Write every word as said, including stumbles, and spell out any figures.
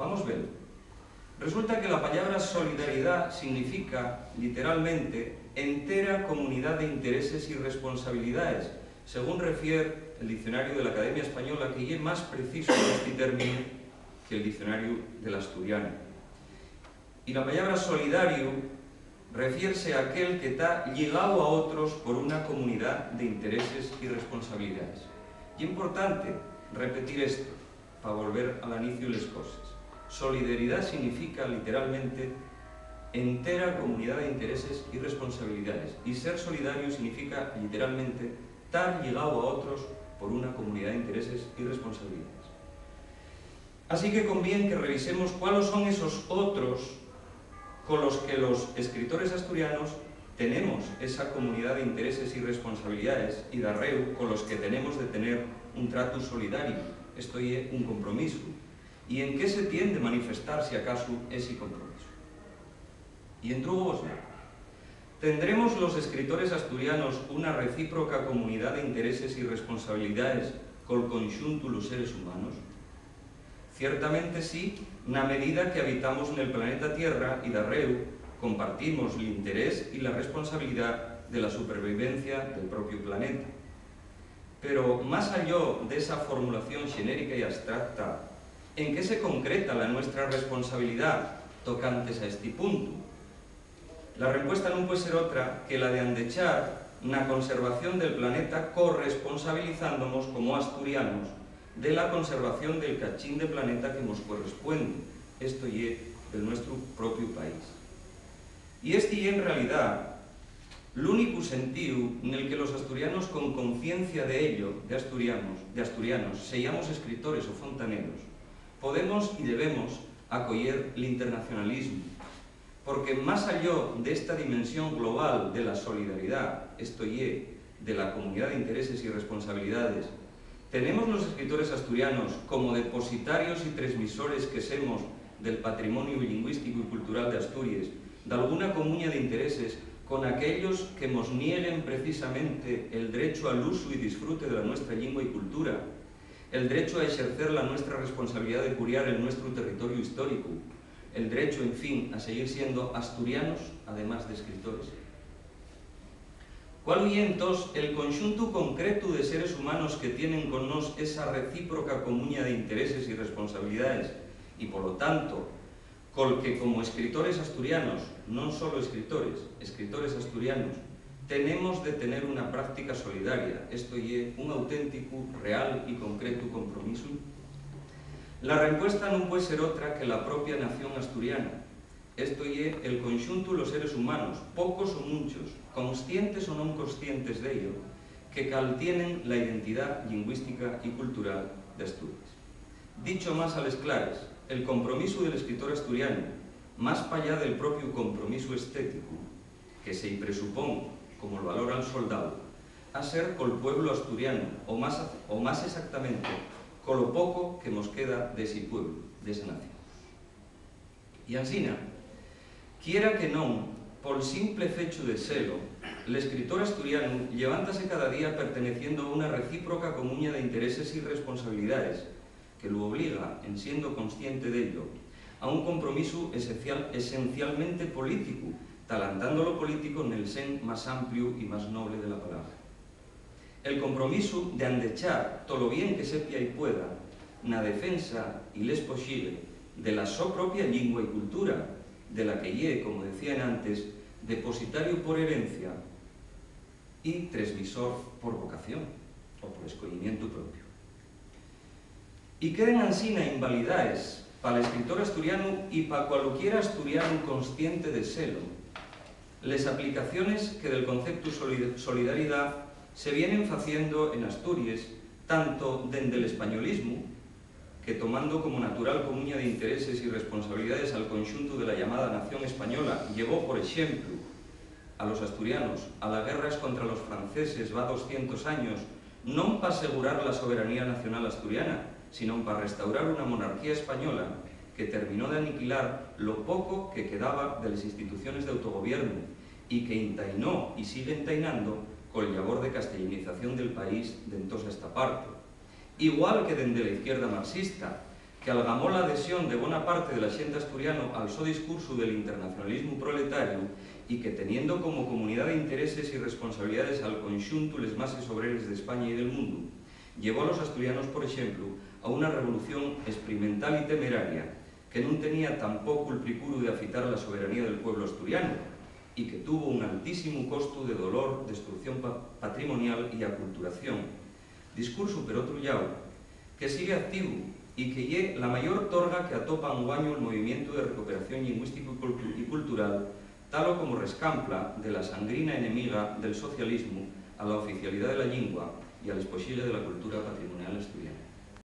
Vamos ver. Resulta que la pallabra solidaridá significa, lliteralmente, entera comunidá d'intereses y responsabilidaes, según refier el Diccionariu de l'Academia Española, que ye más precisu nesti términu que'l Diccionariu del Asturianu. Y la pallabra solidariu refierse a aquel que ta lligáu a otros por una comunidá d'intereses y responsabilidaes. Ye importante repetir esto pa volver al aniciu les coses. Solidaridá significa, lliteralmente, entera comunidá d'intereses y responsabilidaes, y ser solidariu significa, lliteralmente, tar lligáu a otros por una comunidá d'intereses y responsabilidaes. Así que convién que revisemos cuáles son esos otros con los que los escritores asturianos tenemos esa comunidá d'intereses y responsabilidaes, y darréu con los que tenemos de tener un tratu solidariu, esto ye, un compromisu, y en qué se tien de manifestar, si acasu, esi compromisu. Y entrugo vos digo, ¿tendremos los escritores asturianos una recíproca comunidá d'intereses y responsabilidaes col conxuntu los seres humanos? Ciertamente sí, na medida que habitamos nel planeta Tierra y, darréu, compartimos l'interés y la responsabilidá de la supervivencia del propiu planeta. Pero, más alló d'esa formulación xenérica y abstracta, ¿en qué se concreta la nuestra responsabilidá tocantes a esti puntu? La rempuesta nun pue ser otra que la de andechar na conservación del planeta, corresponsabilizándomos como asturianos de la conservación del cachín de planeta que mos correspuende, esto ye, del nuestru propiu país. Y esti ye, en realidá, l'únicu sentíu nel que los asturianos con conciencia de ello, de asturianos, de asturianos, seyamos escritores o fontaneros, podemos y debemos acoyer l'internacionalismu. Porque más alló d'esta dimensión global de la solidaridá, esto ye, de la comunidá d'intereses y responsabilidaes, ¿tenemos los escritores asturianos, como depositarios y tresmisores que semos del patrimoniu llingüísticu y cultural d'Asturies, dalguna comuña d'intereses con aquellos que mos nieguen precisamente el drechu al usu y disfrute de la nuestra llingua y cultura, el drechu a exercer la nuestra responsabilidá de curiar el nuestru territoriu históricu, el drechu, en fin, a siguir siendo asturianos, además d'escritores? ¿Cuál ye, entós, el conxuntu concretu de seres humanos que tienen con nós esa recíproca comuña d'intereses y responsabilidaes, y, polo tanto, col que, como escritores asturianos, non solo escritores, escritores asturianos, tenemos de tener una práctica solidaria, esto ye, un auténticu, real y concretu compromisu? La rempuesta nun pue ser otra que la propia nación asturiana, esto ye, el conxuntu los seres humanos, pocos o munchos, conscientes o non conscientes d'ello, que caltienen la identidá llingüística y cultural d'Asturies. Dicho más a les clares, el compromisu del escritor asturianu, más pallá del propiu compromisu estéticu, que se-y presupón como'l valor al soldáu, ha ser col pueblu asturianu, o más, o más exactamente, colo poco que mos queda d'esi pueblu, d'esa nación. Y ansina, quiera que non, pol simple fechu de selo, l'escritor asturianu llevántase cada día perteneciendo a una recíproca comuña d'intereses y responsabilidaes, que lu obliga, en siendo consciente d'ello, a un compromisu esencial, esencialmente políticu, talantando lo político nel sen más ampliu y más noble de la palabra. El compromisu de andechar tolo bien que sepia y pueda na defensa y l'espoxigue de la so propia llingua y cultura, de la que ye, como decía enantes, depositariu por herencia y tresmisor por vocación o por escoyimientu propiu. Y queden ansina invalidaes, pa l'escritor asturianu y pa cualuquier asturianu consciente de selo, les aplicaciones que del conceptu solid-, solidaridá se vienen faciendo en Asturies, tanto dende l'españolismu, que, tomando como natural comuña d'intereses y responsabilidaes al conxuntu de la llamada nación española, llevó, por exemplu, a los asturianos a la guerra escontra los franceses va doscientos años, non p'asegurar la soberanía nacional asturiana, sinón pa restaurar una monarquía española que terminó d'aniquilar lo poco que quedaba de les instituciones d'autogobiernu y que intainó y sigue entainando col llabor de castellanización del país d'entós a esta parte. Igual que dende la izquierda marxista, Que algamó l'adhesión de bona parte de la xente asturiano al so discursu del internacionalismu proletariu y que, teniendo como comunidá d'intereses y responsabilidaes al conxuntu les mases obreres d'España y del mundu, llevó a los asturianos, por exemplu, a una revolución esperimental y temeraria que nun tenía tampocul pricuru de afitar la soberanía del pueblu asturianu y que tuvo un altísimu costu de dolor, destrucción pa-, patrimonial y aculturación. Discursu, per otru llau, que sigue activu y que ye la mayor torga que atopa anguaño el movimientu de recuperación llingüístico y cultu-, y cultural, talo como rescampla de la sangrina enemiga del socialismu a la oficialidá de la llingua y al espoxigue de la cultura patrimonial asturiana.